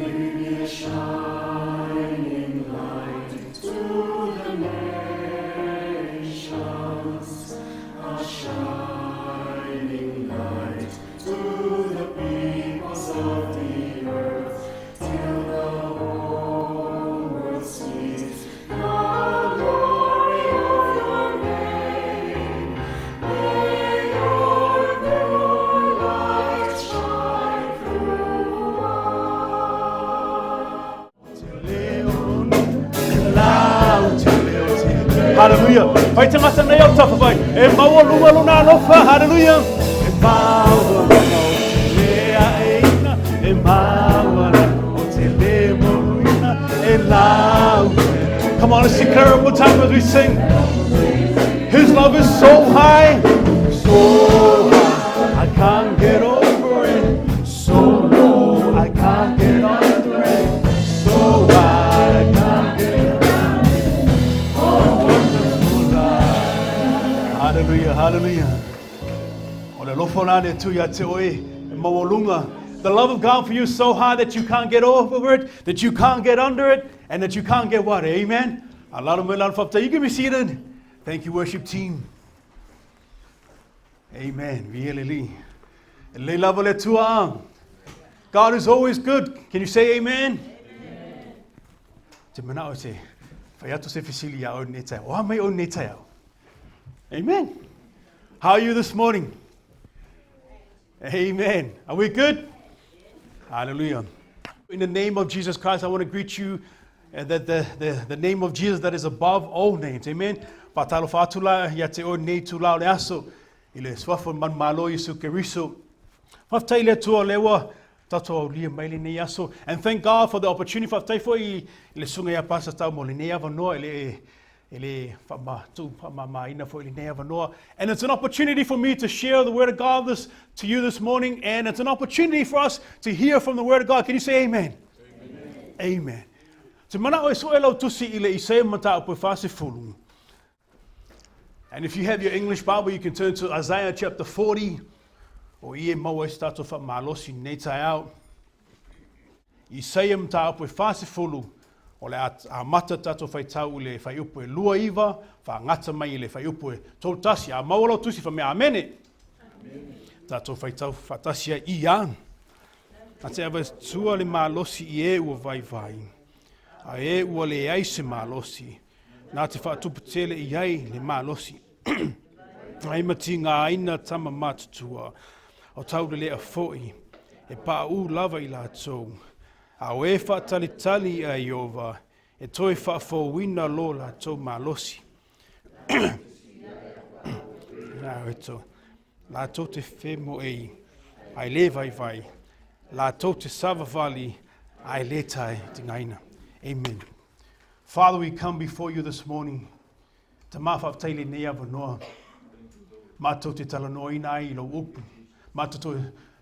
May be a shining light to the nations, a shining light to the peoples of the earth, till the whole world sees the glory of your name. May your pure light shine through us. Hallelujah. Whai tangata nei au tawha whai. E maua lunga luna alofa. Hallelujah. E maua lunga o te le a eina. E maua lunga o te le moruina. E lau. Come on, let's declare it one time as we sing. His love is so high, so high. I can't get over it. So low, I can't get under it. So high, I can't get around it. Oh, wonderful love. Hallelujah, hallelujah. O le alofa la le tu ia te oe, e maualunga. The love of God for you is so high that you can't get over it, that you can't get under it, and that you can't get what? Amen. Alaro me lalo whapta. You can be seated. Thank you, worship team. Amen. Vieleli. E lei lava le tua. God is always good. Can you say amen? Amen. Te mana o te whai atu se fisili ia au nei tai. Oa mai au nei tai au. Amen. How are you this morning? Amen. Are we good? Hallelujah. In the name of Jesus Christ, I want to greet you uh, that the, the, the name of Jesus that is above all names. Amen. Whātalo whātula ia te o nei tū lao le aso i le suafa man malo Isu Keriso. Whaftai le tua lewa tatou aulia mai lenei aso. And thank God for the opportunity whaftai fo i le sunga ia pasa tau mo lenei avanoa i le e le whaamāina fo i lenei avanoa. And it's an opportunity for me to share the word of God this, to you this morning. And it's an opportunity for us to hear from the word of God. Can you say amen? Amen. Amen. Te mana o e so e lau tusi i le Isaia mataupu e whasefulu. And if you have your English Bible, you can turn to Isaiah chapter 40. O i e maua e se tātou whamalosi nei tai au. Isaia mataupu e 40, o le a mata tātou whaitau i le whaiupu e lua iwa, whaangata mai i le whaiupu e tolu tasi. A maua lau tusi whamea amene. Tātou whaitau whatasia i an. A te awa tua le malosi i e ua vai vai. A e ua le ai se malosi. Nā te whaatupu tele i ai le malosi. Ai mati ngā aina tama mātutua o taurelea fo'i e pāū lava i lātou. A o e whaatalitali a Iova e toe whaafouina lo lātou malosi. Nā eto, lātou te whemo ei, ai le vaivai, lātou te savavali, ai le tae te ngaina. Amen. Father, we come before you this morning. Te māwhaftai le nei avanoa. Mātou te talanoa ina ai i lau upu. Mātou to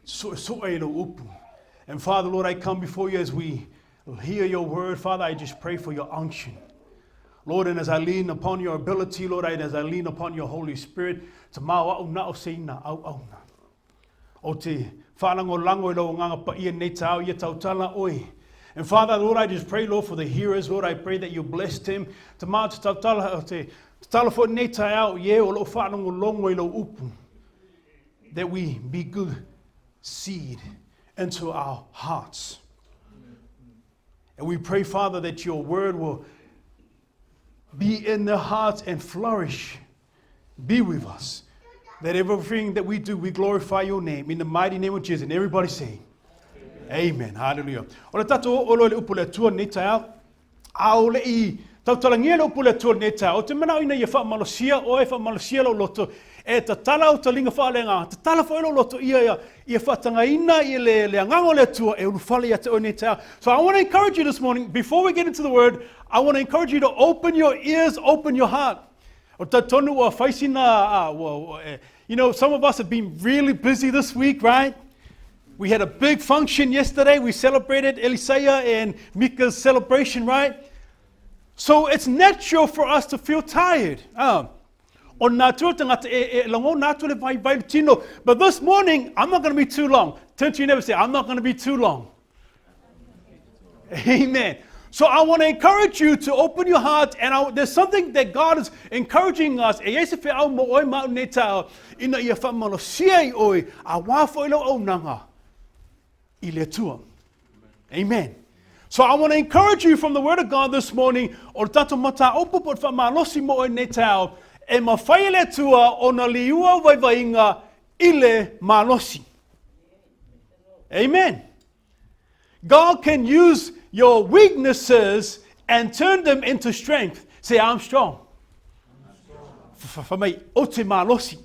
so, so e lau upu. And Father, Lord, I come before you as we hear your word. Father, I just pray for your unction. Lord, and as I lean upon your ability, Lord, and as I lean upon your Holy Spirit, te mao au na o se ina au au na. O te whaalangolango i lau nganga pa ia nei tau, ia tautala oi. And Father, Lord, I just pray, Lord, for the hearers, Lord, I pray that you bless them. Te mā te tautala, o te tala fo nei tai au, ie o lo whaalangolongo i lau upu. That we be good seed into our hearts. And we pray, Father, that your word will be in their hearts and flourish. Be with us. That everything that we do, we glorify your name. In the mighty name of Jesus. And everybody say, Amen. Amen. Hallelujah. O le tatou o lo le upu le Atua nei taeao. A o le i tautalangia le upu le Atua nei taeao. O te manao ina ia whaamalosia oe, whaamalosia lau loto. E tatala o talinga whaalenga. Tatala fo e lau loto ia ia. Ia whaatangaina i le, le angango le Atua e ulufale ia te oe nei taeao. So I want to encourage you this morning, before we get into the word, I want to encourage you to open your ears, open your heart. O ta tonu ua whaisina, ua, eh, you know, some of us have been really busy this week, right? We had a big function yesterday. We celebrated Elisea and Mika's celebration, right? So it's natural for us to feel tired. O nā tua tangata e, e lango nā tua le vai vai tino. But this morning, I'm not going to be too long. Turn to your neighbor and say, I'm not going to be too long. Amen. So I want to encourage you to open your heart, and I, there's something that God is encouraging us. E iai se feau mo oe ma au nei taeao, ina ia faamalosia i oe, auā foi lau auaunaga i le Atua. Amen. So I want to encourage you from the Word of God this morning, o le tatou mataupu po o le faamalosi mo oe nei taeao, e mafai e le Atua ona liua vaivaiga i le malosi. Amen. God can use your weaknesses and turn them into strength. Say, I'm strong. Fai mai, ou te malosi.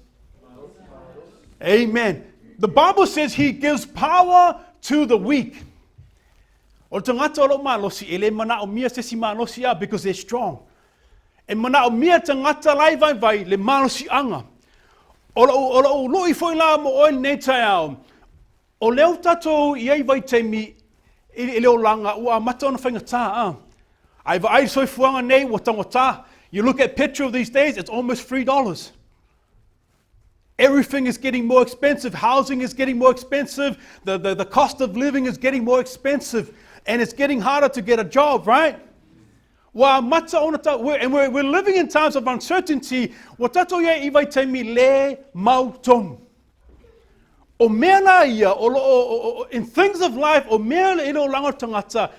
Amen. The Bible says he gives power to the weak. O le tagata o lo o malosi, e le manaomia se isi malosi a because they're strong. E manaomia tagata la e vaivai le malosiaga. O lou, o lou lui foi la mo oe lenei taeao, O lea ua tatou i ai vaitaimi i le olaga ua amata ona faigata, a. A e vaai i le soifuaga nei ua taugata. You look at petrol these days, it's almost $3. Everything is getting more expensive. Housing is getting more expensive. The, the, the cost of living is getting more expensive. And it's getting harder to get a job, right? Ua amata ona ta, we're, and we're, we're living in times of uncertainty. Ua tatou i ai i vaitaimi le mau tonu. O mea la ia, o lo o, o, in things of life, o mea i le olaga o le tagata,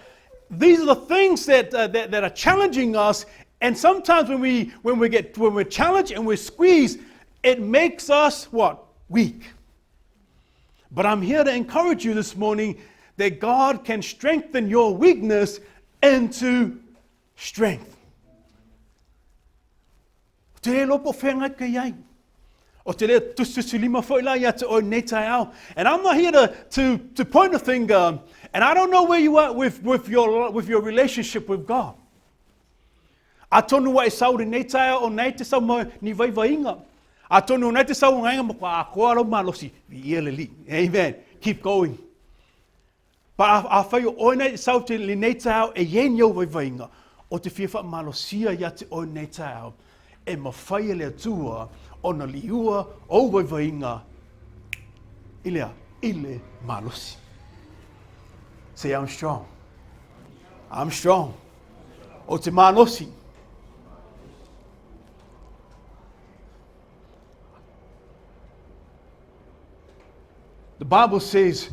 these are the things that, uh, that, that are challenging us, and sometimes when, we, when, we get, when we're challenged and we're squeezed, it makes us what? Weak. But I'm here to encourage you this morning that God can strengthen your weakness into strength. O te le lopo whengai kei ai. O te le tusitusi lima foi la ia te oe nei taeao. And I'm not here to, to, to point a finger, and I don't know where you are with, with, your, with your relationship with God. Atonu wa e sau lenei taeao o nei te sau mo ni vaivainga. Atonu o nei te sau o ngainga mo kua akoa lau malosi. Viia le li. Amen. Keep going. But a, afai o oe nei te sau te lenei taeao e iai ni ou vaivaiga, o te fia faamalosia ia te oe nei taeao, e mafai e le Atua ona liua ou vaivaiga i le a? I le malosi. Say, I'm strong. I'm strong. O te malosi. The Bible says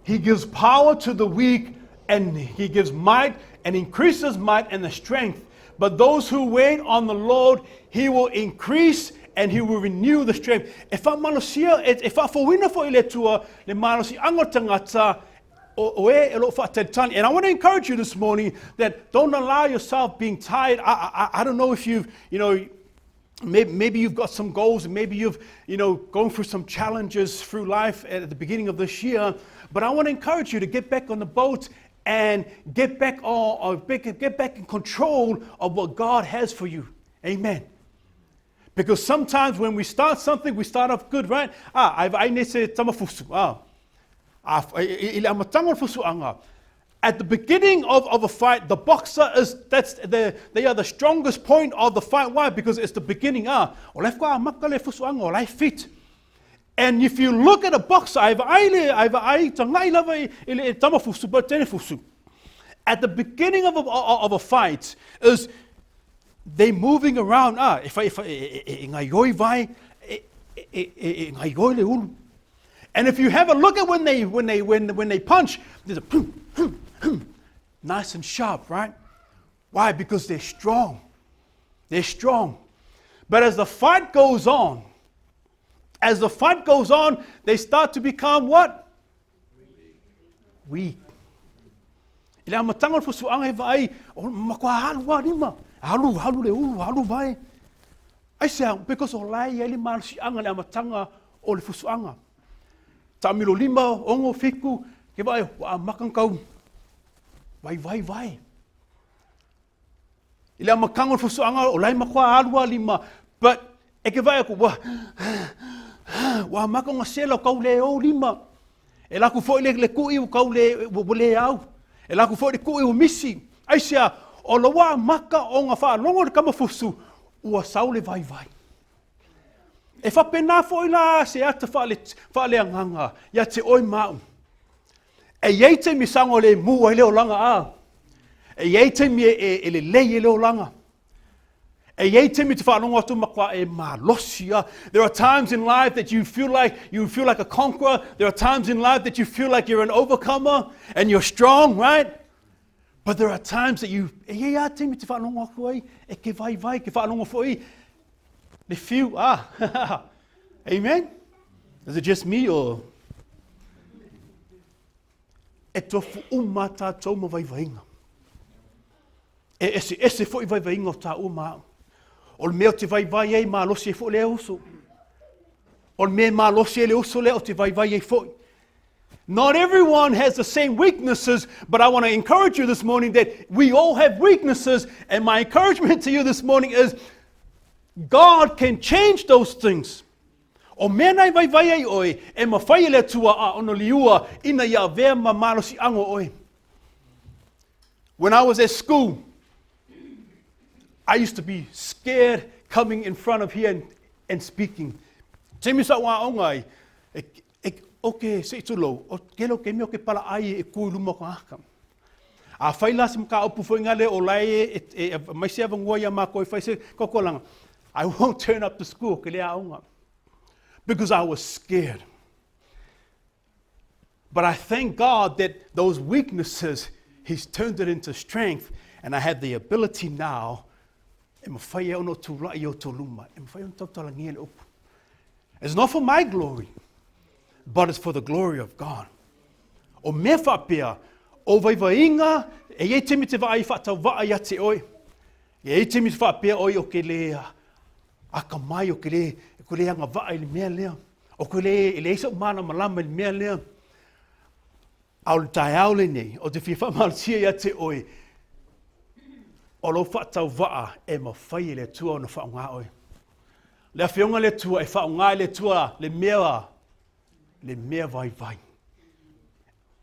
he gives power to the weak and he gives might and increases might and the strength. But those who wait on the Lord, he will increase and he will renew the strength. E whaamalosia, e, e whaafouina foi le Atua, le malosiaga o tagata, o, o e e lo whaatalitali. And I want to encourage you this morning that don't allow yourself being tired. I, I, I don't know if you've, you know, maybe, maybe you've got some goals and maybe you've, you know, going through some challenges through life at the beginning of this year. But I want to encourage you to get back on the boat and get back on, or get back in control of what God has for you. Amen. Because sometimes when we start something, we start off good, right? Ah, I've I nese tamafusu. Ah, ah, i le amataga o le fusuaga, At the beginning of, of a fight, the boxer is, that's the, they are the strongest point of the fight. Why? Because it's the beginning. Ah, o lai whaka amaka le fusuaga, o lai fit. And if you look at a boxer, ai vaai le, ai vaai tangai lava i, i le tamafusu, but tene fusu. At the beginning of a, of a fight is they moving around. Ah, e whai, e, whai, e, e, e ngai oi vai, e, e, e, e ngai oi le ulu. And if you have a look at when they, when they, when, when they punch, there's a boom, boom, boom, nice and sharp, right? Why? Because they're strong. They're strong. But as the fight goes on, as the fight goes on, they start to become what? Weak. I le amataga o le fusuaga e vaai, o matua alu lava lima, alu, alu le ulu, alu vae. Aisea, because o la e i ai le malosiaga i le amataga o le fusuaga. Taamilo lima, ono, fitu, ke vaai, ua amata ona tau vaivai vae. I le amataga o le fusuaga, o la e matua alu lava lima, but e ke vaai atu, ua, ua amata ona sela, ua tau le ou lima. E alu atu foi le, le kuʻi ua tau le, ua le au. E alu atu foi le kuʻi ua misi. Aisea, o la ua amata ona faalogo le tamafusu, ua sau le vaivai. E faapena foi la se ata faale, faaleagaga ia te oe ma au. E i ai taimi saogalemu ai le olaga a. E i ai taimi e, e, e lelei ai le olaga. E i ai taimi te faalogo atu matua e malosi a. There are times in life that you feel like you feel like a conqueror. There are times in life that you feel like you're an overcomer and you're strong, right? But there are times that you, e i ai a taimi te faalogo atu ai, e ke vaivai, ke faalogo foi, le fiu, ah. Amen? Is it just me or? E tofu uma tātou ma vaivaiga. E eseese foi vaivaiga o tāua ma au. O le mea o te vaivai ai malosi ai foi lea uso. O le mea e malosi ai le uso lea o te vaivai ai foi. Not everyone has the same weaknesses, but I want to encourage you this morning that we all have weaknesses. And my encouragement to you this morning is God can change those things. O mea na e vaivai ai oe, e mawhai e le Atua a ono liua ina ia avea ma malosiaga o oe. When I was at school, I used to be scared coming in front of here and, and speaking. Taimi sa ua aonga ai, e, e, o ke se i tulou, o ke lo ke mea o ke pala ai e ku i luma o ka aka. A fai la se maka upu foi ngale o lai e, e, e mai se avangua ia mākou e fai se kokolanga. I won't turn up to school ke le aonga. Because I was scared. But I thank God that those weaknesses, He's turned it into strength, and I have the ability now e mawhai e ono tūrai o tō luma, e mawhai ono tautalagia le upu. It's not for my glory, but it's for the glory of God. O mea whapea, o vaivainga, e iai taimi te vaai whaatau ia te oe. E iai taimi te whaapea oi o ke le akamai, o ke le, ko le anga vaa i le mea lea. O ke le, e leai so'u malamalama i le mea lea. A o le taeao lenei, ou te fia faamalosia ia te oe, o lou faatauvaa e mafai e le Atua ona faaaoga oe. Le Afioga i le Atua e faaaoga e le Atua le mea, le mea vaivai.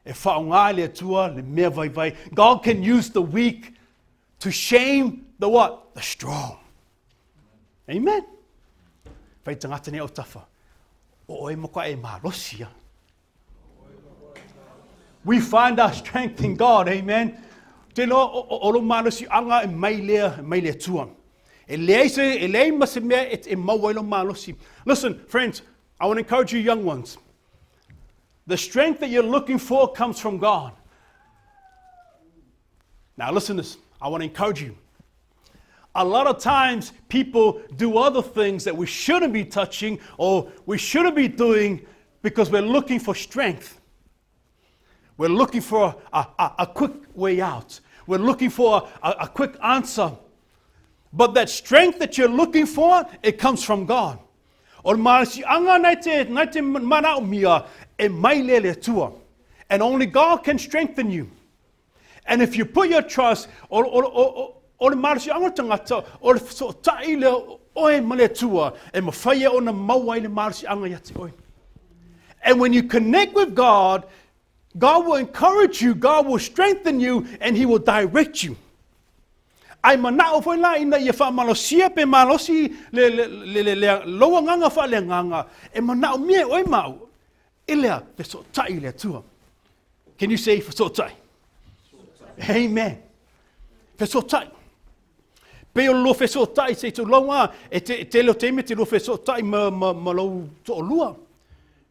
E faaaoga e le Atua le mea vaivai. God can use the weak to shame the what? The strong. Amen. Fai tagata nei o tafa. O oe matua e malosi a. We find our strength in God, amen. Te loa o, o, o lo malosiaga e mai lea, e mai le Atua. E leai se, e leai ma se mea e, e maua ai lo malosi. Listen, friends, I want to encourage you young ones. The strength that you're looking for comes from God. Now listen to this. I want to encourage you. A lot of times people do other things that we shouldn't be touching or we shouldn't be doing because we're looking for strength. We're looking for a, a, a quick way out. We're looking for a, a quick answer. But that strength that you're looking for, it comes from God. O le malosiaga na te, na te manaomia e mai lea i le Atua. And only God can strengthen you. And if you put your trust, o, o, o, o, o le malosiaga o le tagata, o le fesootai lea o oe ma le Atua, e mafai ai ona maua ai le malosiaga ia te oe. And when you connect with God, God will encourage you, God will strengthen you, and He will direct you. Ai manao foi la ina ia faamalosia pe malosi le, le, le, le, le, lou agaga faaleagaga, e manaomia e oe ma au, e lea fesootai i le Atua. Can you say fesootai? Amen. Fesootai. Pei o le lua fesootai se i tulou a, e te, tele o taimi te lua fesootai ma, ma, ma lou toalua.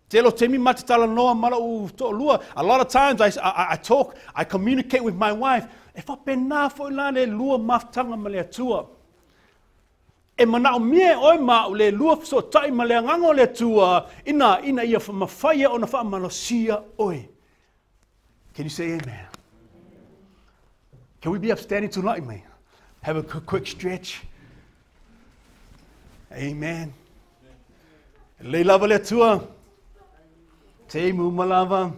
Tele o taimi ma te talanoa ma lou toalua. A lot of times I, I, I talk, I communicate with my wife. E faapena foi la le lua mafutaga ma le Atua. E manaomia e oe ma au le lua fesootai ma le Agaga o le Atua ina, ina ia mafai ai ona faamalosia oe. Can you say amen? Can we be upstanding tonight, mate? Have a quick stretch. Amen. Lei lava le Atua. Te mu ma lava.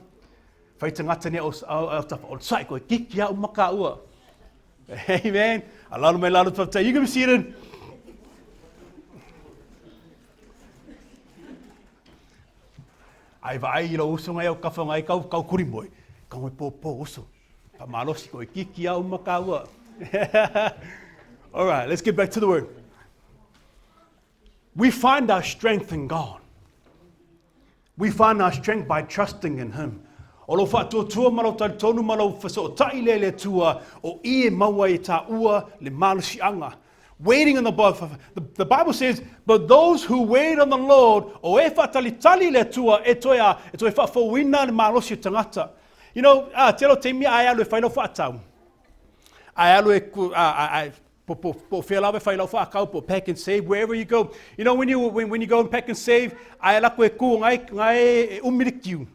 Fai tagata nei o, o, o, o, o sai koe kiki au maka ua. Amen. Alalo mai lalo taftai. You can be seated. Ai vaai i lou uso ngai au kafa ngai kau kau kuri moe. Ka ngoi po po uso. Pa malosi koe kiki au maka ua. All right, let's get back to the word. We find our strength in God. We find our strength by trusting in Him. O lou faatuatua ma lou talitonu ma lou fesootai lea i le Atua, o i e maua ai e tāua le malosiaga. Waiting on the the, the Bible says, but those who wait on the Lord, o e faatalitali i le Atua, e toe a, e toe faafouina le malosi o tagata. You know, a, tele o taimi a e alu e fai lau faatau. A e alu e, a, a, a, po, po, po o fea lava e fai lau faakau, po pack and save, wherever you go. You know, when you, when, when you go and pack and save, a e lako e ku, ngai, ngai e umi le kiu.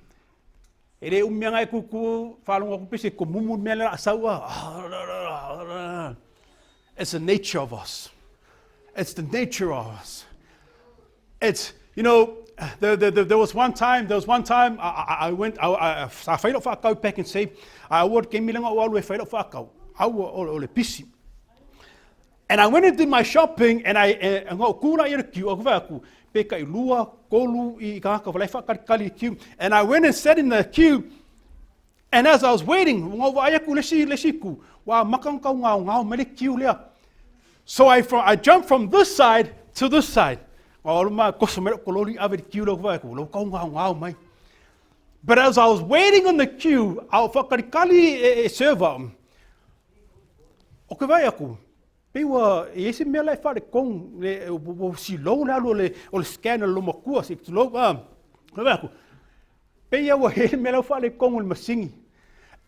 E le umi ngai ku ku, whalonga ku pese, ko mumu mea le a saua. It's the nature of us. It's the nature of us. It's, you know, there, there, there was one time, there was one time I, I, I went, I, I, sa whai lau whakau pack and save, I award ke milenga o alu e whai lau whakau, au o, o le pisi. And I went and did my shopping, and I, e, ngau kūla i le kiu, aku whai aku, pe kai lua, kolu i kāka, wala e whakalikali i kiu. And I went and sat in the queue, and as I was waiting, ngau wa aku le si, le si ku, wa makang kau ngau ngau me le kiu lea. So I, from, I jumped from this side to this side. Ngau alu ma koso me kololi ave le kiu lea whai aku, lo kau ngau ngau mai. But as I was waiting on the queue, au whakalikali e, e server, O ke vaai aku, pei ua i ai se mea la e faaletonu, le, ua silou le alu o le, o le scan a le lomakua, se i tulou, a, ke vaai aku, pei ua i ai le mea la ua faaletonu i le masini.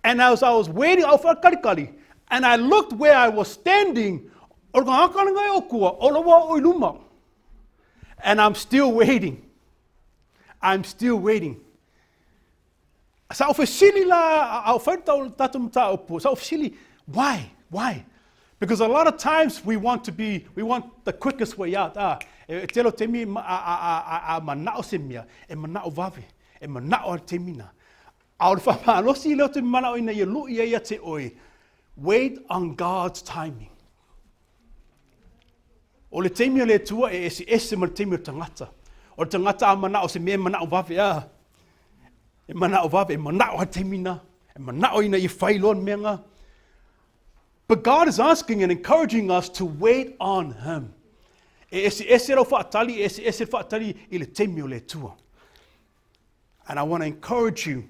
And as I was waiting, a o faakalikali, and I looked where I was standing, o le tagata lena e o kua, o la ua oo i luma. And I'm still waiting. I'm still waiting. Sa ou fesili la, a o fai le tatou mataupu, sa ou fesili, why? Why? Because a lot of times we want to be, we want the quickest way out. Ah, e tele o taimi a, a, a, a, a manao se mea, e manao vave, e manao a le taimi na. A o le whamalosi lea o te manao ina ia lui ai ia te oe, wait on God's timing. O le taimi o le Atua e eseese ma le taimi o le tagata. O le tagata a manao se mea e manao vave a. E manao vave, e manao a taimi na. E manao ina ia whai loa mea ngā. But God is asking and encouraging us to wait on Him. E eseese rau whaatali, e eseese whaatali i le taimi o le Atua. And I want to encourage you,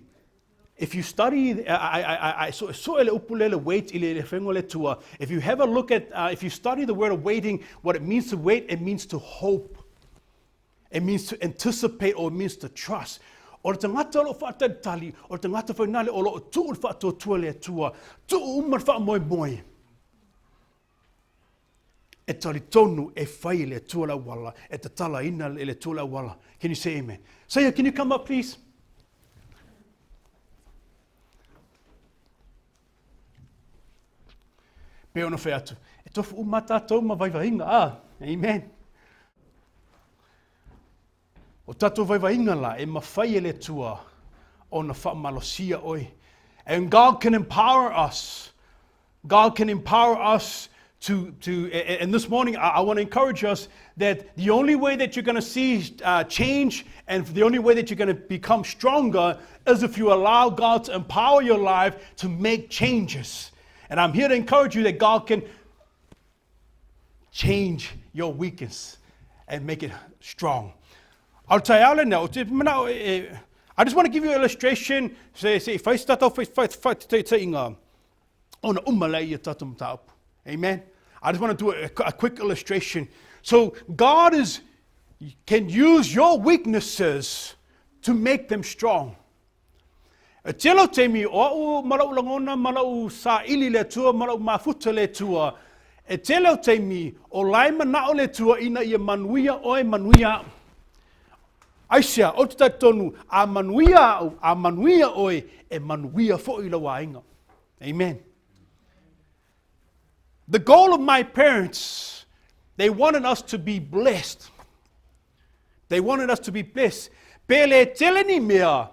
if you study, I, I, I, so, so ele upu lele wait i le whengo le tua. If you have a look at, uh, if you study the word of waiting, what it means to wait, it means to hope. It means to anticipate or it means to trust. O le tagata o lo o whaatalitali, o le tagata whainale o lo o tuu le whaatuatua le Atua, tuu uma le whaamoemoe. E talitonu e fai e le Atua le auala, e tatalaina e le Atua le auala. Can you say amen? Saya, can you come up please? Pe ona whai atu, e tofu uma tātou ma vaivaiga, ah, amen. O tātou vaivaiga la, e mawhai e le Atua ona whaamalosia oe. And God can empower us. God can empower us to, to and this morning I, I want to encourage us that the only way that you're going to see uh, change and the only way that you're going to become stronger is if you allow God to empower your life to make changes. And I'm here to encourage you that God can change your weakness and make it strong. I'll tell you now, I just want to give you an illustration. Say, say, whai tātou, whai, whai, whai, te, te inga, ona uma lei ia tātou mataupu. Amen. I just want to do a, a quick illustration. So God is can use your weaknesses to make them strong. E tele o taimi, o au ma lou lagona, ma lou saili le Atua, ma lou mafuta le Atua, e tele o taimi, o la e manao le Atua ina ia manuia oe, manuia au. Aisea, ou te talitonu, a manuia au, a manuia oe, e manuia foi lou aiga. Amen. The goal of my parents, they wanted us to be blessed. They wanted us to be blessed. Pe le tele ni mea,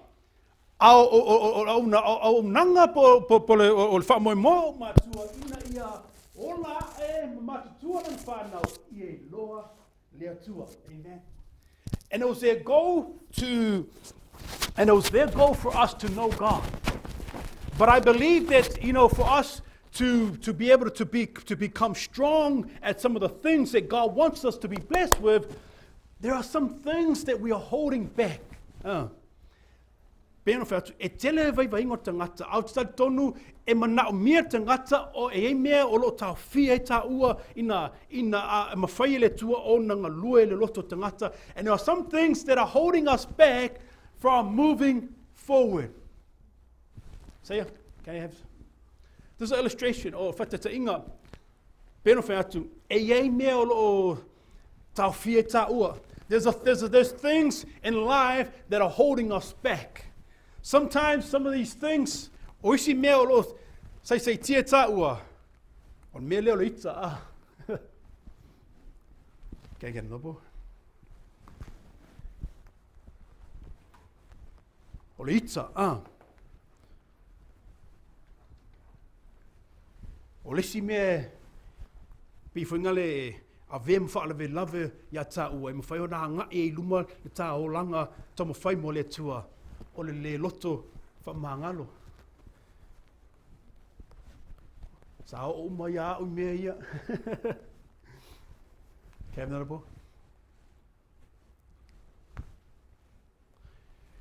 a o, o, o, o, o, o, o nanga po, po, po le, o, o le whaamoemoe o matua ina ia ola e ma matutua lana whanau i e loa le Atua. Amen. And it was their goal to, and it was their goal for us to know God. But I believe that, you know, for us to, to be able to, be, to become strong at some of the things that God wants us to be blessed with, there are some things that we are holding back. Uh. Pei ona fai atu, e tele vaivaiga o tagata, a ou te talitonu e manaomia le tagata o e i ai mea o lo o taofia ai taua ina, ina a, mafai e le Atua ona galue i le loto o tagata. And there are some things that are holding us back from moving forward. Say, can I have this is an illustration o whatataiga. Pei ona fai atu, e i ai mea o lo o taofia ai taua. There's, a, there's, a, there's things in life that are holding us back. Sometimes some of these things, o isi mea o lo o saisaitia taua, o le mea lea o le ita, ah. Can I get another ball? O le ita, ah. O le isi mea pei foi le avea ma faalavelave iā tāua e mafai ona agai ai i luma le tā olaga taumafai mo le Atua, o le lē loto faamagalo. Sa oo uma ia au i mea ia. Can I have another ball?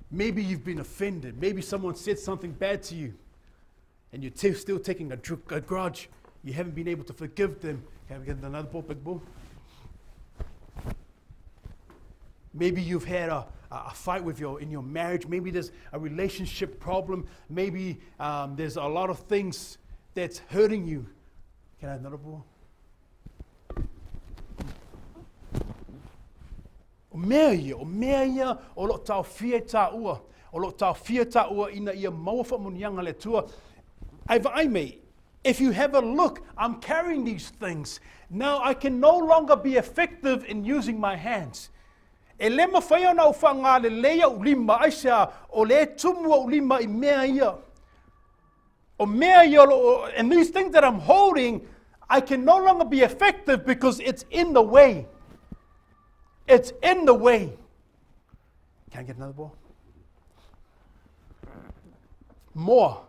Maybe you've been offended. Maybe someone said something bad to you and you're t- still taking a, dr- a grudge. You haven't been able to forgive them. Can we get another ball, big ball? Maybe you've had a, a fight with your, in your marriage. Maybe there's a relationship problem. Maybe um, there's a lot of things that's hurting you. Can I have another ball? O mea ia, o mea ia o lo o taofia i tāua, o lo o taofia i tāua ina ia maua faamanuiaga a le Atua. Ai vaai mai, if you have a look, I'm carrying these things. Now I can no longer be effective in using my hands. E le mawhai ona au whaangalelei au lima, aisea, o le tumu au lima i mea ia. O mea ia o lo o, and these things that I'm holding, I can no longer be effective because it's in the way. It's in the way. Can I get another ball? More.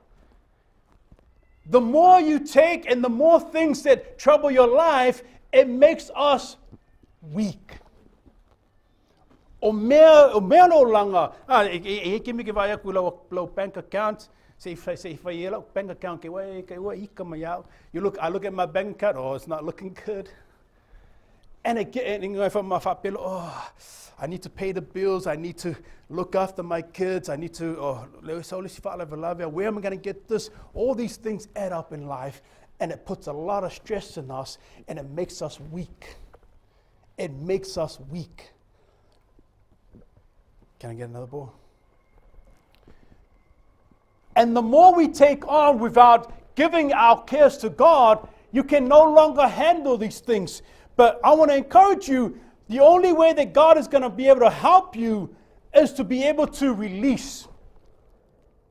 The more you take and the more things that trouble your life, it makes us weak. O mea, o mea no langa, ah, e, e, e hiki mi ke vai aku lau, lau bank account, se i se i whai e lau bank account ke wai, ke wai ika mai au. You look, I look at my bank account, oh, it's not looking good. And again, and ngai wha whapelo, oh, I need to pay the bills, I need to look after my kids, I need to, oh, where am I going to get this? All these things add up in life, and it puts a lot of stress in us, and it makes us weak. It makes us weak. Can I get another ball? And the more we take on without giving our cares to God, you can no longer handle these things. But I want to encourage you the only way that God is going to be able to help you is to be able to release.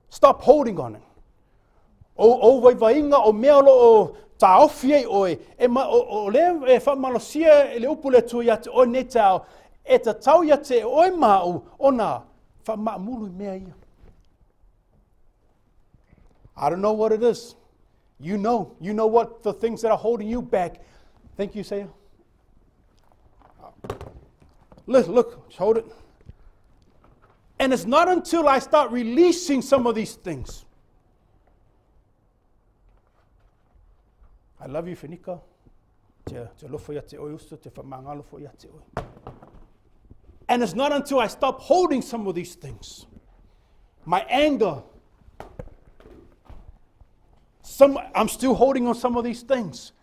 Stop holding on it. O, o vaivaiga, o mea o lo o tāofi ai oe, e ma, o, o lea e whaamalosia e le upu le Atua ia te oe nei te ao, e tatau ia te oe maau ona whaamaamulu i mea ia. I don't know what it is. You know. You know what the things that are holding you back. Thank you, Saya. Look, look, just hold it. And it's not until I start releasing some of these things. I love you, Finika. Te, te alofa ia te oe uso, te whamangalo ia te oe. And it's not until I stop holding some of these things, my anger, some, I'm still holding on some of these things.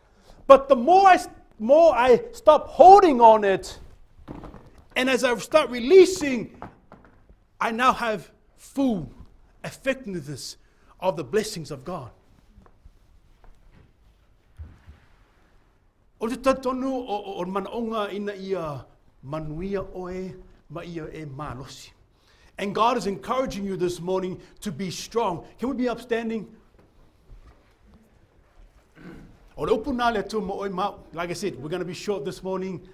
But the more I, more I stop holding on it, and as I start releasing, I now have full effectiveness of the blessings of God. O te tau o, o, o manaonga ina ia manuia oe ma ia e malosi. And God is encouraging you this morning to be strong. Can we be upstanding? O le upu nā le Atua mo oe ma, like I said, we're going to be short this morning.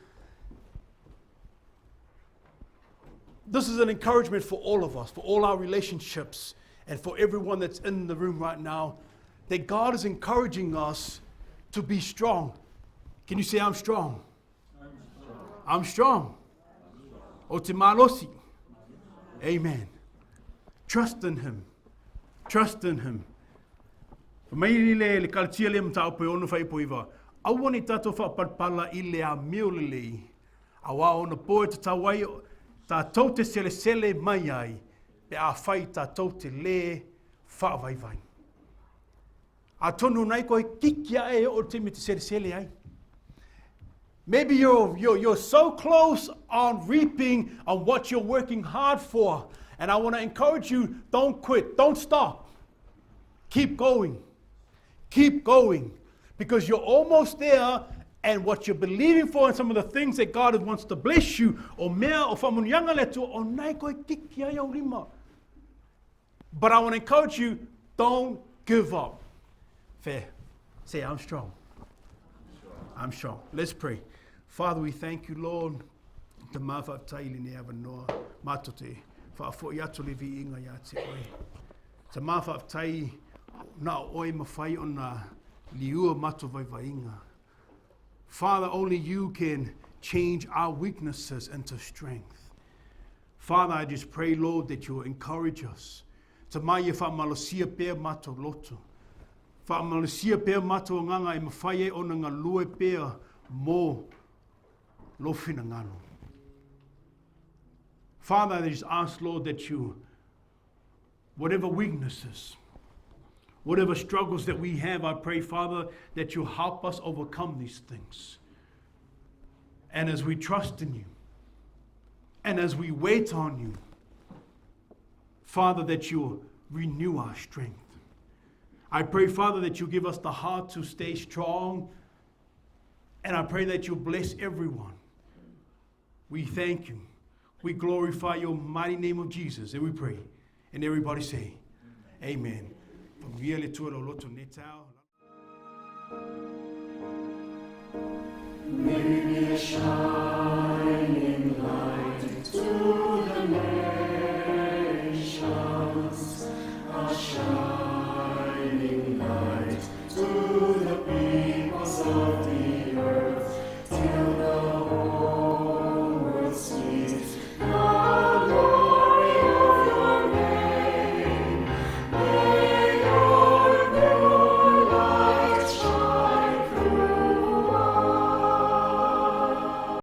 This is an encouragement for all of us, for all our relationships, and for everyone that's in the room right now, that God is encouraging us to be strong. Can you say, I'm strong? I'm strong. I'm strong. O te malosi. Amen. Trust in Him. Trust in Him. Fai mai le, le kalatia lea mataupu e ono fuaiupu iva, Aua ne i tātou faapalepala i le amio lelei, auā ona po e tatau ai tātou te selesele mai ai pe afai tātou te lē faavaivai. Atonu nai koe kiki ae e oo le taimi e te selesele ai. Maybe you're, you're, you're so close on reaping on what you're working hard for. And I want to encourage you don't quit, don't stop. Keep going. Keep going. Because you're almost there and what you're believing for and some of the things that God wants to bless you, o mea o whamunianga le Atua, o nai koe kiki ai au lima. But I want to encourage you, don't give up. Fair. Say, I'm strong. I'm strong. Let's pray. Father, we thank you, Lord. Te māwhaatai i lenei avanoa mātou te whaafoi atu le viiga ia te oe. Te māwhaatai na o oe mawhai ona liua mātou vaivainga. Father, only you can change our weaknesses into strength. Father, I just pray, Lord, that you will encourage us. Te mai e whaamalosia pea mātou loto. Whaamalosia pea mātou anganga e mawhai e ona ngā lue pea mō lo whinangalo. Father, I just ask, Lord, that you, whatever weaknesses, whatever struggles that we have, I pray, Father, that you help us overcome these things. And as we trust in you, and as we wait on you, Father, that you renew our strength. I pray, Father, that you give us the heart to stay strong. And I pray that you bless everyone. We thank you. We glorify your mighty name of Jesus. And we pray. And everybody say, Amen. May be a shining